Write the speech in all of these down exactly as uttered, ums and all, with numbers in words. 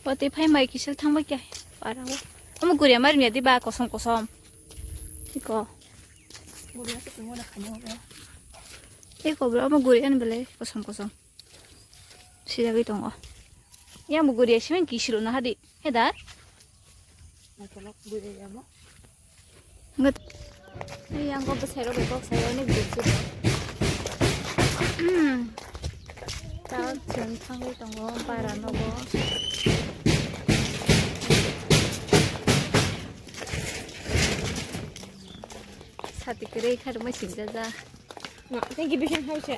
O tei phai mai kisil thangbai khe para o. Omo guriya mari miya di ba kosom kosom. Iko. Iko bro, omo guriya ni belai kosom kosom. Sijagwi tongo. Yang bo guriya simen kisilo na hadi. He da? Ngat. Yang ko bwsai rok kok sai oni guriya. Hmm. Ta chwng thangwi tongo para nogo. Sati kwrwi kha rwma singja ja. Ma, thank you, Bishnu House.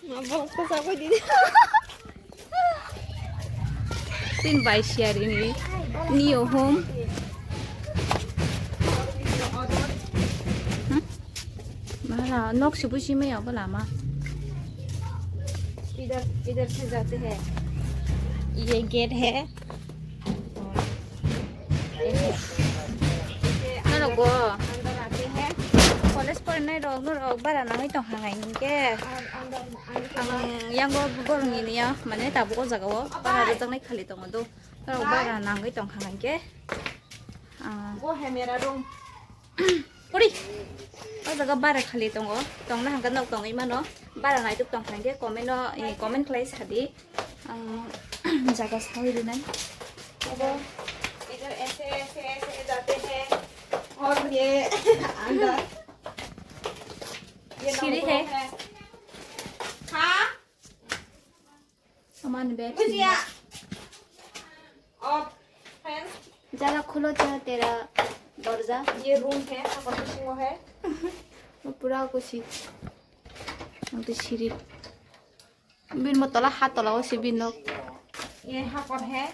Ma, bok ko sa ko di. Tin bai share ini. Neo home. Hmm? Mana nok sibu simi ya lama. इधर इधर से जाते हैं। ये गेट है। Nanogo. College porinai rok, norok bara nangwi tong hangai hinkhe. Ang yang go borok ni ya, mane tabuk o jaga o bara rwjaknai khali tongo do. Norok bara nangwi tong hangai hinkhe. Ah. वो है मेरा room. Pori. O jaga bara khali tongo. Tongna hangka nok tongwi mano. Bara naituk tong khankhe comment o, eh, comment khlai sadi. Ang jaga sawi rinai. Abo. इधर ऐसे ऐसे ऐसे जाते हैं। और ये अंदर। ये सीढ़ी है। लोगों है। हाँ। Aman bed. बुझिया। और fans। Jala khulo cha tera dorja। ये रूम है, ऊपर कुछ वो है। वो पूरा कुछ ही। Ang to siri. Bin mo tola ha tola o si bin nok। ये ऊपर है।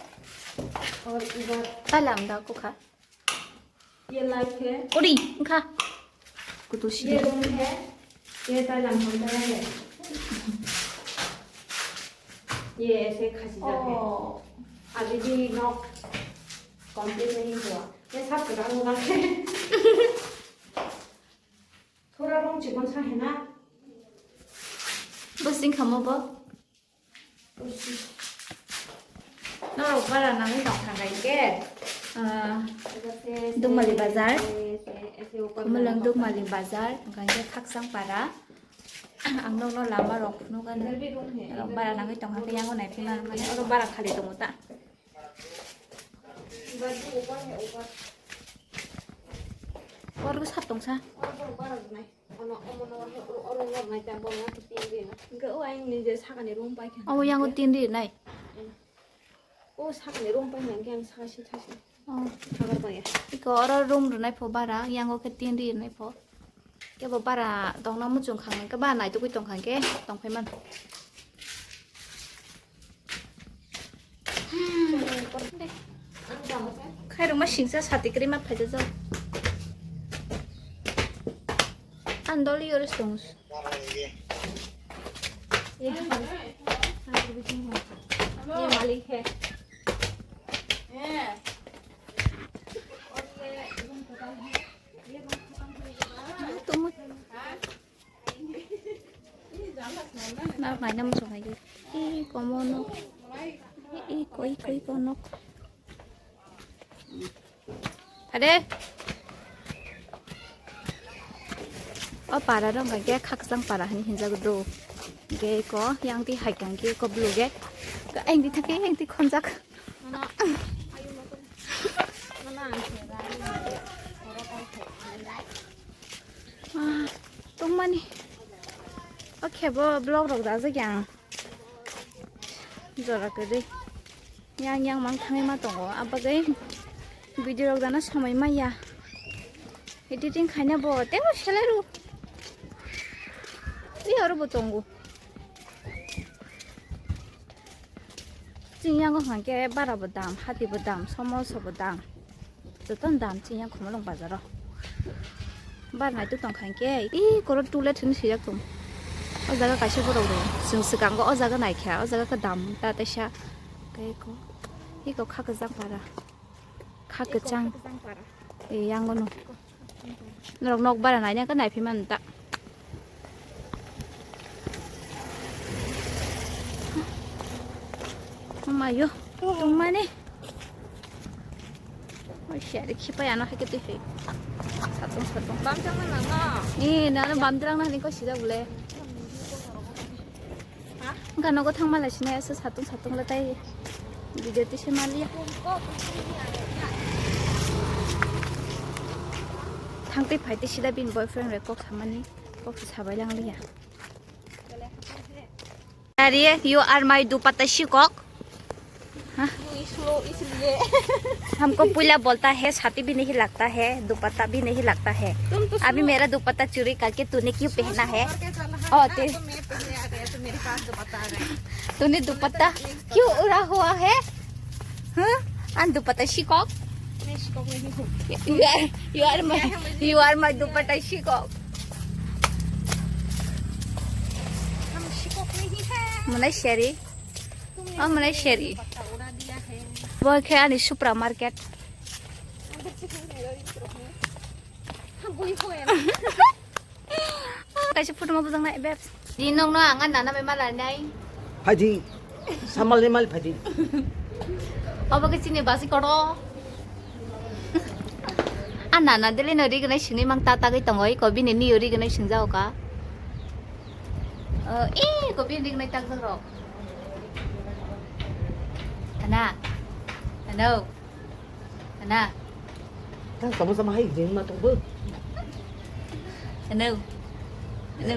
और इधर। Talam da kukha। ये लाइट है। Ori, kha। Kutu ये siri। रूम है। ये ताला हम तरह है। ये ऐसे खसी जाते हैं। ओ। अभी भी नॉक कंप्लीट नहीं हुआ। ये सब करा हुआ है। थोड़ा रूम चिकन सा है ना? Bwswng kha mo bo? Norok bara nangwi tong kha khe, ah, Dukmali bazar. Kumalang Dukmali bazar, hwnkhe Khakchang para. Ang nokno lama rok phunukgano. Norok bara nangwi tong kha khe, yango naiphi mano, mane oro bara khali tongo ta. Oro sat tongsa. Hwnkhe o ang nije sakani room paikha. Omo yango tin ri nai. O sakani room paikha hwnkhe ang sasi thasi. Oh. Sagar paya. Iko oro room rwnai pho bara, yango khe tin ri nai pho. Kebo bara tongna muchung kha hwnkhe ba naitugwi tong kha hwnkhe tong phai man. Khairokma singsa sati kwrwi ma phaijajak. Ang dol yoro song. ये मालिक है। Tongmo. Narok naina muchung hai di. Ih, komo nok. Ih, koi, koi, ko nok. Ade. O para rok hwnkhe Khakchang para hinwi hinjak do. Hwnkhe eko yang twi hai kang khe eko blue ge. Ang twi thang khe yang twi khonjak. Ah, tongmani. O khe bo vlog rok dajak yang. Jora kwrwi. Yang yang mang thangwi ma tongo. Abagwi video rok dana somoi maya. Editing khaina bo tebo selai ru. Ri oro bo tongo. Chini yango hwnkhe bara bo dam, hati bo dam, somosa bo dam. Joto ni dam chini yang Khumulwng bazar o. Bar naituk tong kha hwnkhe, ih, koro tulet hwnwi swijak tong. O jaga kaisa borok rw. Chwng swkango o jaga naikha, o jaga khe dam ta teisa. Tei ko, iko kha kwchang para. Kha kwchang. Iko kha kwchang para. E, yango no. Norok nok bara naina khe naiphi mano ta. Mayo, tongmani. Oi, siyari khipai ano hai khe twi hai. Satung, satung. Bam chang na nang no? Eh, nana bam dirang na ni ko sida bole. Wngkha nogo thangma lai sinai asa satung satung la tai video twi se maliya. Thangtwi phaitwi sida bini boyfriend bai kok samani, kok se sabai langliya. Are, you are my dupatta shikok. हाँ? इसलिए हमको पूरा बोलता है, शादी भी नहीं लगता है, दुपट्टा भी नहीं लगता है। तुम तो अभी सुनो। मेरा दुपट्टा चोरी करके तूने क्यों पहना है? और तेरे, तो मैं पहले आ गया, तो मेरे पास दुपट्टा आ गया। तूने दुपट्टा क्यों उड़ा हुआ है? हाँ? And दुपट्टा शिकॉक? मैं शिकॉक नहीं हूँ। You are, you are my, you are my दुपट्टा शिकॉक। हम शिकॉक नहीं है। Malaysia ri. Oh, Malaysia ri. Bo khe ani supermarket. Kaisa photo ma bujang nai, babes. Di nong no ang nana mai mala nai. Phaidi. Samal ni mal phaidi. Obo khe chini basi koto. A nana dele no ri gnai sini mang ta tagwi tongo, iko bini niyo ri gnai singjao ka. Eh, iko bini ri gnai tak jak rok. Ana. Ano. Ana. Tang sama sama hai jeng ma tong bo. Ano. Ano.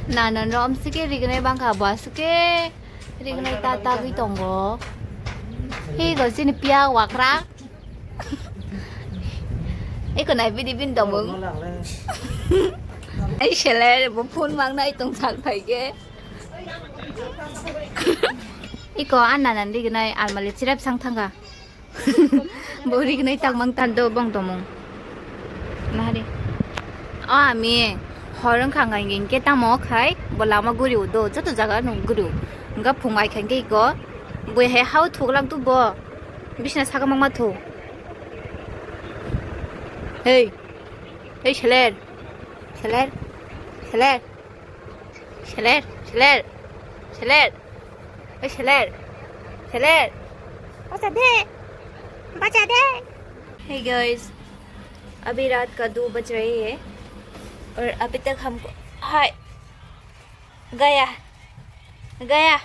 Na na rom sike ri gnai bang kha ba sike ri gnai ta ta gwi tongo. Hei go sini pia wakra. Eko nai bidi bin domung. Ai sele bo phone mang nai tong sal phai ge. Iko anna nan ri gnai almali chirap sang thanga. Bo ri gnai tak mang tan do bong domung. Nahari. O ami hor wngkha ngai ngai ke tamo khai bo lama guri u do joto jaga nung guri u. Wngkha phung ai khai ke iko. Bo he hao thuk lang tu bo. Bisna saka mangma thu. Hey. Hey, seler. Seler. Seler. Seler. Seler. Seler. Hey, seler. Seler. Bacha de. Bacha de. Hey guys, अभी रात का दो बज रही है और अभी तक हमको हाय गया गया